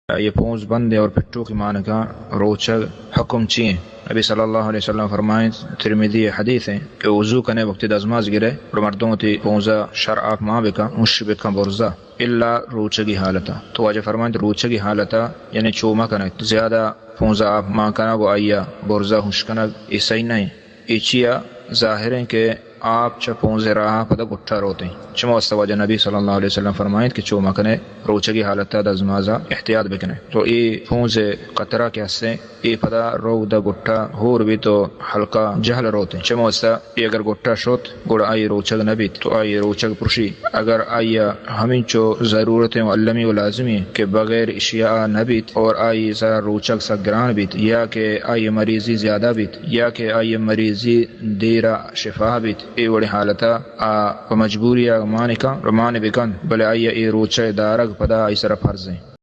یہ پونز بند ہیں اور پٹو کی مان کا روچگ حکم چی ہیں؟ نبی صلی اللہ علیہ وسلم فرمائیں، ترمذی حدیث ہیں کہ وضو کنے وقت دزماز گرے اور مردوں تی پونزا شر آپ ماں بکا، مش بکا برزا، الا روچگی حالتا۔ تو واجہ فرمائیں روچگی حالتا یعنی چوما کنگ، زیادہ پونزا آپ ماں کنگ و آیا برزا ہنش کنگ، یہ صحیح نہیں۔ اے چیا ظاہر ہیں کہ آپ چہ پونز راہ پدا گٹا روت ہیں۔ چما واسطہ واجہ نبی صلی اللہ علیہ وسلم فرمائیت کہ چو مکنے روچگی حالتا دزمازا احتیاط بکنے۔ تو اے پونز قطرہ کہ ہستیں، اے پدا رو دا گٹا ہور بیت و ہلکا جہل روت ہیں۔ چما واسطہ اے اگر گٹا شت، گڑا آئی روچگ نہ بیت، تو آئی روچگ پرشی۔ اگر آئی ہمینچو ضرورت ہیں و المی و لازمی ہیں کہ بغیر اشیاء نہ بیت اور آئی سرا روچگ سک گران بیت، یا کہ آئی مریضی زیادہ بیت، یا کہ آئی مریضی دیرا شفا بیت، اے وڑیں حالتا آ پہ مجبوری آ مان کن، مان بکن، بلے آئی اے روچہ دارگ پدا آئی سرا فرض ہیں۔